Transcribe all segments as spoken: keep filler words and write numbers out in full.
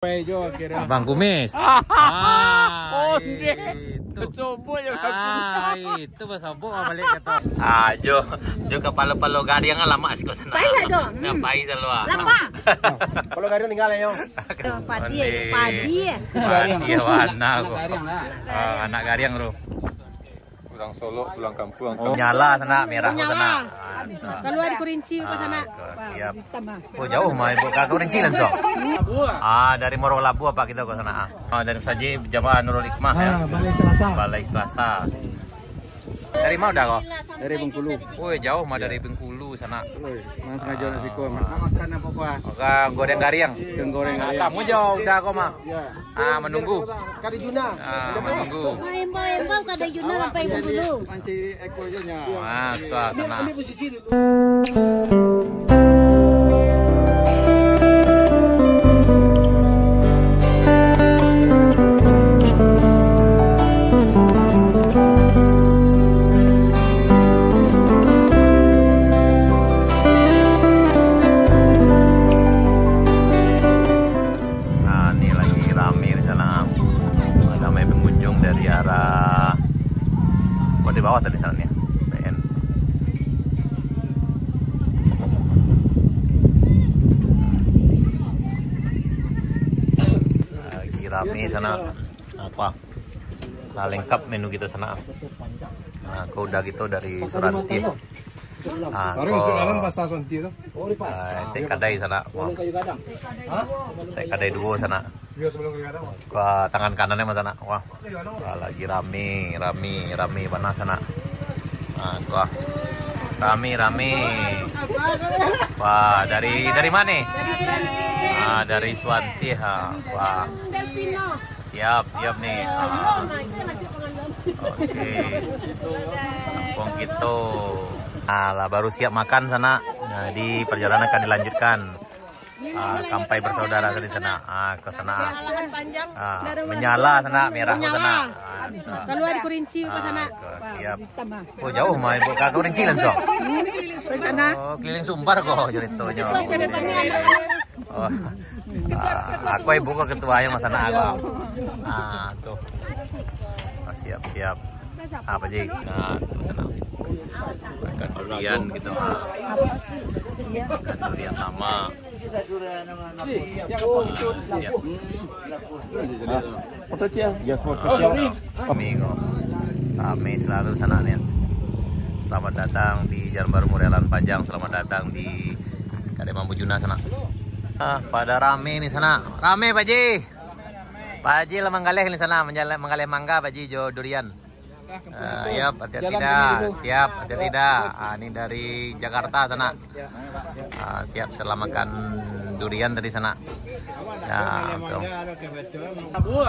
Abang Kumis. Ah, itu. Sobok je Abang Kumis. Ah, itu basobok lah balik kato. Ah, jo, jo kapalo-palo gariang lah lamak siko sanak. Pai lah, Dok. Nah, pai salo ah. Lapar. Palo gariang tinggal yo. Tuh, padi, padi. Padi warna ko. Ah, anak gariang tu. Urang Solok pulang kampuang. Oh, nyala sanak, merah ko sanak. Kalua dari Kurinci ko sanak. Ah, siap. Oh, jauah mah ibu ka Kurinci langsung. Ah, dari Muaro Labu apak kito ko sanak. Ah, dari Masajik Jamaah Nurul Hikmah yo. Ah, Balai Selasa. Balai Selasa. Dari ma Uda ko? Dari Bengkulu. Oh, jauah mah dari Bengkulu sanak. Oi, mah sangajo nak siko mah. Makan apo kuah? Makan goreng gariang. Ikan goreng gariang. Samo jo Uda ko mah. Ah, manunggu. Kadi Juna. Ah, manunggu. Imbau-imbau kadi Juna sampai Bengkulu. Mancing ekor je nya. Ah, tu ah, sanak. Nah, ni lagi rame di sana. Ramai pengunjung dari arah, oh, di bawah tadi sana ni. P N. Lagi rame sana. Apa? Lah lengkap menu kita sana. Nah, ko Uda kito dari Suranti. Ah, baru masuk dalam pasar Suranti tu. Ah, tek kadai sana. Wah. Tek kadai duo sana. Iya, sebelum ke kadang. Wah, tangan kanannyo mah sana. Wah. Wah, lagi rame, rame, rame bana sana. Ah, wah. Rame, rame. Wah, dari, dari mana? Ah, dari Suranti ha. Wah. Siap, siap ni. Ah. Oke. Kampung kito. Alah, baru siap makan sana. Jadi perjalanan akan dilanjutkan. Ah, sampai bersaudara tadi sana. Ah, ke sana. Ah, menyala sana, merah sana. Ah, kalua dari Kurinci ke sana. Siap. Oh, jauh mah ibu ka Kurinci langsung. Oh, keliling Sumbar ko ceritanya. Oh. Ah, aku ibu ko ketua yang masa nak aku. Ah, tuh. Ah, siap, siap. Apa sih? Nah, itu sana. Makan durian gitu. Makan durian sama. Siap. Foto, Cia. Ya, foto, Cia. Rame ko. Rame selalu sana ni. Selamat datang di Jalan Baru Murialan Panjang. Selamat datang di Kadai Mambu Juna sana. Ah, pada rame ni sana. Rame, Pak Ji. Pak Ji lah manggaleh ni sana, manjala-, manggaleh mangga, Pak Ji, jo durian. Ah, yap, hati-hati dah. Siap, hati-hati dah. Ah, ni dari Jakarta sana. Ah, siap, setelah makan durian tadi sana. Ya, tu.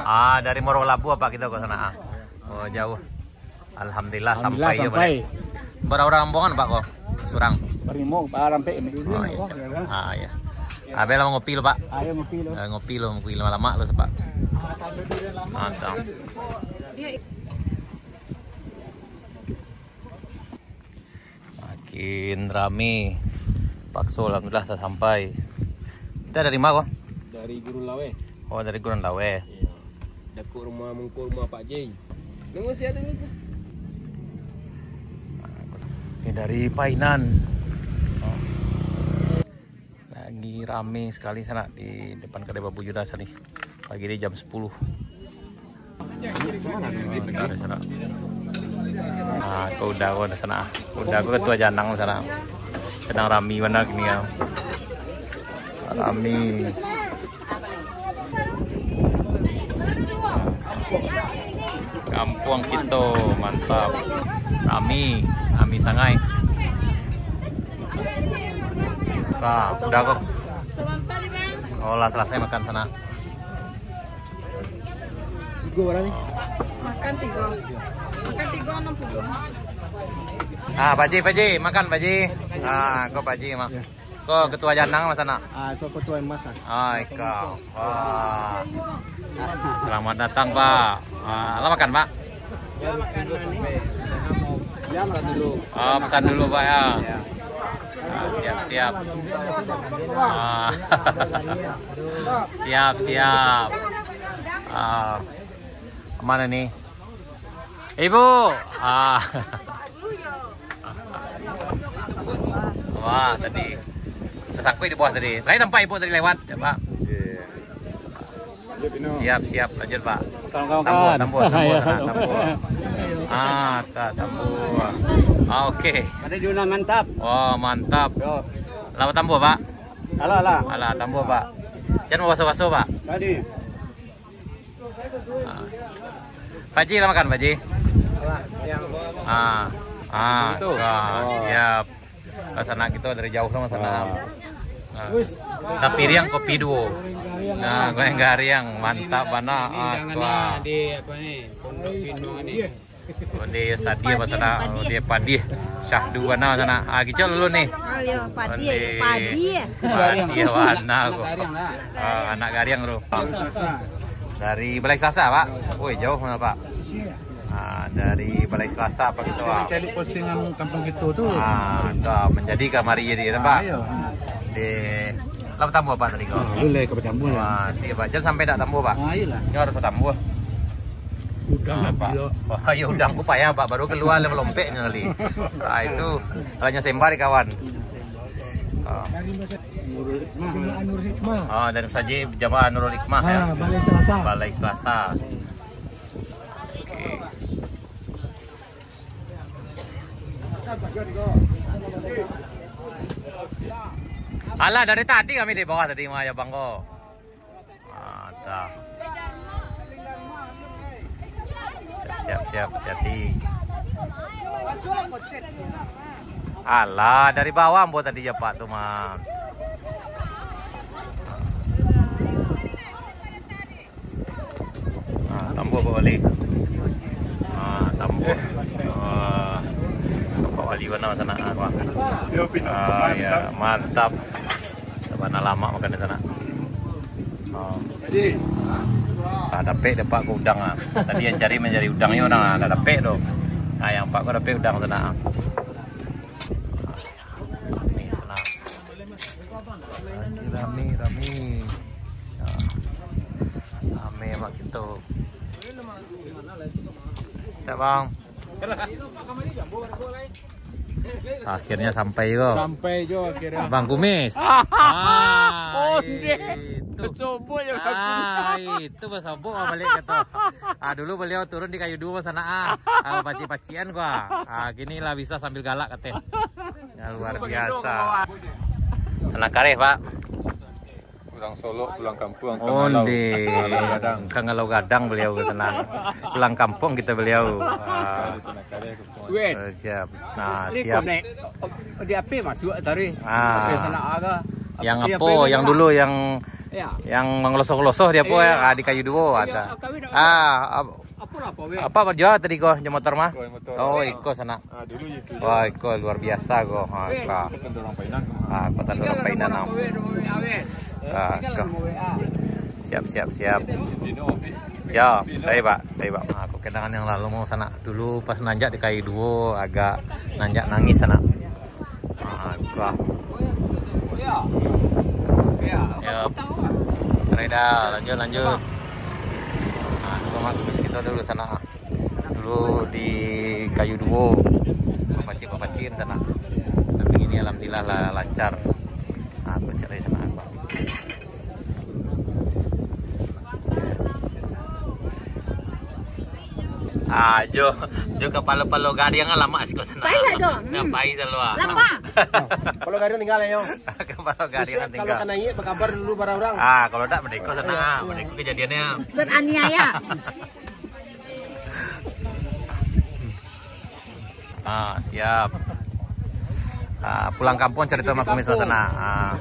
Ah, dari Muaro Labu apa kita ke sana? Ah. Oh, jauh. Alhamdulillah, sampai. Bara urang rombongan, Pak, ko? Surang. Barimo, Pak, rampek ni. Oh, iya, siap. Ah, iya. Abel mau ngopi lo, Pak. Ayo ngopi lo. Eh, ngopi lo, ngopi lo, lama lo, Pak. Mantap. Makin rame. Pakso, alhamdulillah, sudah sampai. Kita dari mana, ko? Dari Gurun Laweh. Oh, dari Gurun Laweh. Iya. Dakek rumah mungko rumah Pak Jai. Nama siapa ni? Ini dari Painan. Lagi rame sekali sana di depan kedai Babu Judas ni. Pagi ni jam sepuluh. Nah, ko Uda ko di sana. Ko Uda ko ketua Janang di sana. Sedang rami bana kini ya. Rami. Kampuang kito mantap. Rami, rami sangai. Nah, Uda ko. Oh, lah selesai makan sana. Tigo bara ni? Makan tigo. Makan tigo anam puluah. Ah, Pak Ji, Pak Ji, makan, Pak Ji. Ah, ko Pak Ji, mak. Ya. Ko ketua Janang mah sana. Ah, ko ketua Mas, ah. Ah, iko. Wah. Selamat datang, Pak. Ah, lah makan, Pak? Ya, makan dulu. Oh, pesan dulu, Pak, ya. Ya. Ah, Siap, siap. Ah. Siap, siap. Ah. Mana ni? Ibu. Ah. Wah, tadi tersangkut di bawah tadi. Lain nampak ibu tadi lewat, ya, Pak? Siap, siap, lanjut, Pak. Kawan-kawan. Tambua, tambua, tambua, tambua. Ah, tambua. Ah, oke. Ada Juna mantap. Wah, mantap. Yo. Lama tambua, Pak? Alah, alah. Alah, tambua, Pak. Jangan baso-baso, Pak. Tadi. Ah. Pak Ji lah makan, Pak Ji. Ah, ah, siap. Sanak kito dari jauah lah, sanak. Ah. Sapiriang kopi duo. Nah, goreng gariang, mantap bana. Ah, di apa ni? Pondok Pinang ni. Onde Sadia, Padih, sanak. Onde Padih. Syahdu bana sanak. Ah, kicok dulu ni. Ayo, Padih, Padih. Padih bana ko. Ah, anak gariang tu. Dari Balai Selasa, Pak. Woi, jauh mana, Pak? Ah, dari Balai Selasa apa gitu, Pak? Cari postingan kampung kita tu. Ah, dah menjadi kamari jadi, Pak. Di lah bertambah, Pak, tadi ko. Ah, lu lah ka bertambah lah. Wah, dia, Pak. Jangan sampai tak tambah, Pak. Ah, iyalah. Ini harus bertambah. Udang lah, Pak. Oh, ya udang ku payah, Pak. Baru keluar lah melompek ni kali. Ah, itu hanya sembar di kawan. Ah. Nurul Hikmah. Ah, dari masjid jamaah Nurul Hikmah, ya. Ah, Balai Selasa. Balai Selasa. Oke. Alah, dari tadi kami di bawah tadi, mah, ya, Bang, ko. Ah, dah. Siap, siap, hati-hati. Alah, dari bawah ambo tadi, ya, Pak, tu, mah. Ah, tambah, Pak Wali. Ah, tambah. Ah, Pak Wali bana sanak, ah, wah. Ah, ya, mantap. Sabana lama makan di sana. Oh. Ah, dapek dek Pak ko udang, ah. Tadi yang cari mancari udang yo, nah, dah dapek tu. Ah, yang Pak ko dapek udang sana, ah. Rami, rami, rami. Ah. Rami mak kito. Ya, Bang. Akhirnya sampai ko. Sampai jo akhirnya. Bang Kumis. Ah, itu. Sobok jo Bang Kumis. Ah, itu basobok balik kato. Ah, dulu beliau turun di kayu duo sana, ah. Ah, pacik-pacikan ko, ah. Ah, kini lah bisa sambil galak kateh. Ya, luar biasa. Tanah kareh, Pak. Urang Solok pulang kampuang, Kangalau. Onde. Kangalau gadang. Kangalau gadang beliau ke sana. Pulang kampuang kita beliau. Ah. Weh. Eh, siap. Nah, siap. Di api masuk tadi. Ah. Api sana aga. Yang apo? Yang dulu yang, yang manglosoh-nglosoh di apo ya? Ah, di kayu duo ada. Ah, ap-, apo lah, apo, weh? Apo juo tadi ko, jo motor mah? Oh, iko sana. Ah, dulu itu. Wah, iko luar biasa ko. Ha, ka. Bukan orang Painan. Ah, kota orang Painan, nah. Ka, ka. Siap, siap, siap. Ya, baik, Pak. Baik, Pak. Ah, ko kenangan yang lalu mau sana. Dulu pas nanjak di kayu duo, agak nanjak nangis sana. Ah, ka. Ya. Reda, lanjut, lanjut. Ah, ko mah, terus kita dulu sana. Dulu di kayu duo, bapacik-bapacik tanah. Tapi ini alhamdulillah lah lancar. Ah, aku cari sana aku. Ah, jo, jo kapalo-palo gadang lamak siko sana. Pai lah, dong. Nah, pai selalu, ah. Lapar. Kalau gadang tinggal ya, yo. Kapalo gadang tinggal. Kalau kena iya, berkabar dulu barang orang. Ah, kalau tak, merdeka sana, ah, merdeka kejadiannya. Beraniaya. Ah, siap. Ah, pulang kampung cerita Mak Kumis sana. Ah,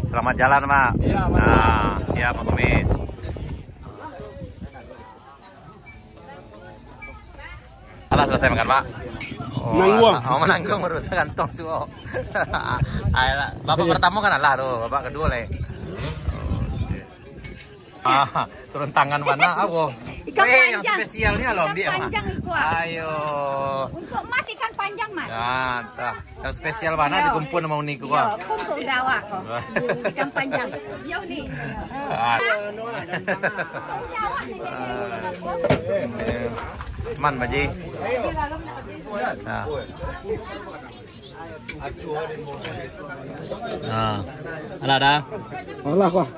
selamat jalan, Mak. Iya, Mak. Ah, siap, Mak Kumis. Alah, selesai makan, Pak. Oh, menanggung. Alah. Oh, menanggung, urus kantong suo. Ayolah. Bapak pertama kan alah tu, bapak kedua leh. Ah, turun tangan mana, awo? Ikan panjang. Spesialnya lo, ikan panjang iko. Ayo. Untuk Mas ikan panjang, Mas. Ya, tah. Yang spesial bana dikumpul sama Uni ko. Yo, kumpul udah awak ko. Ikan panjang. Yo, Uni. Ah. Kumpul udah awak ni. Man, Baji. Nah. Nah. Alah dah. Alah, wah.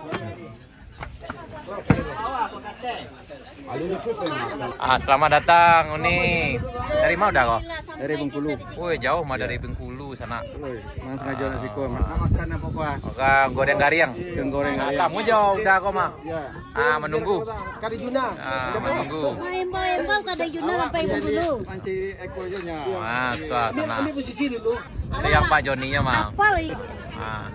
Ah, selamat datang, Uni. Dari mana dah kau? Dari Bengkulu. Woi, jauh mah dari Bengkulu sana. Woi, memang sengaja nak siko, Mak. Makan apa, Pak? Makan goreng gariang. Ikan goreng gariang. Kamu jauh dah kau mah. Ya. Ah, menunggu. Kadi Juna. Ah, menunggu. Imbau-imbau kadi Juna sampai Bengkulu. Mancing ekor je nya. Ah, tuh sana. Ini posisi dulu. Ada yang Pak Joni nya mah. Apa lagi? Ah.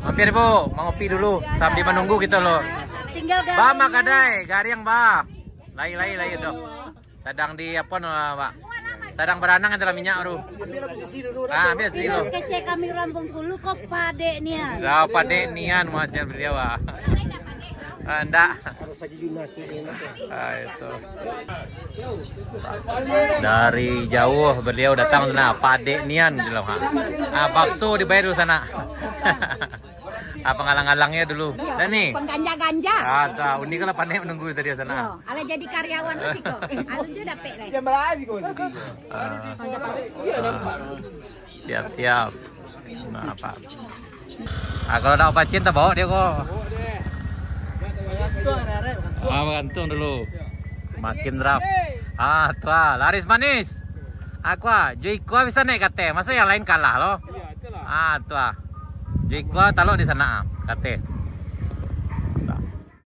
Mampir, Bu, mangopi dulu sambil menunggu kita lo. Tinggal ba, Mak Kadai, gariang ba. Lai, lai, lai tu. Sadang di apa no, Pak? Sadang beranang antara minyak tu. Ambil posisi dulu. Ah, ambil sini lo. Kecek kami urang Bengkulu ko padek nian. Lah, padek nian macam beliau ah. Ah, ndak. Harus lagi Yunani. Ah, itu. Dari jauh beliau datang sana, padek nian bilang, ha. Ah, bakso dibayar dulu sana. Ah, pengalang-alangnya dulu. Dah ni. Pengganja-ganja. Ah, tuh, Uni kalau panik menunggu tadi sana. Yo, alah jadi karyawan tu siko. Alun jo dapek lai. Dia malah siko tadi. Ah. Ah. Siap, siap. Nah, apa? Ah, kalau nak pacin, tak bawa dia ko. Ah, bergantung dulu. Makin rap. Ah, tuh, ah, laris manis. Aku ah, jo iko bisa naik kate. Masa yang lain kalah lo? Ah, tuh ah. Jo iko talok di sana ah, kate.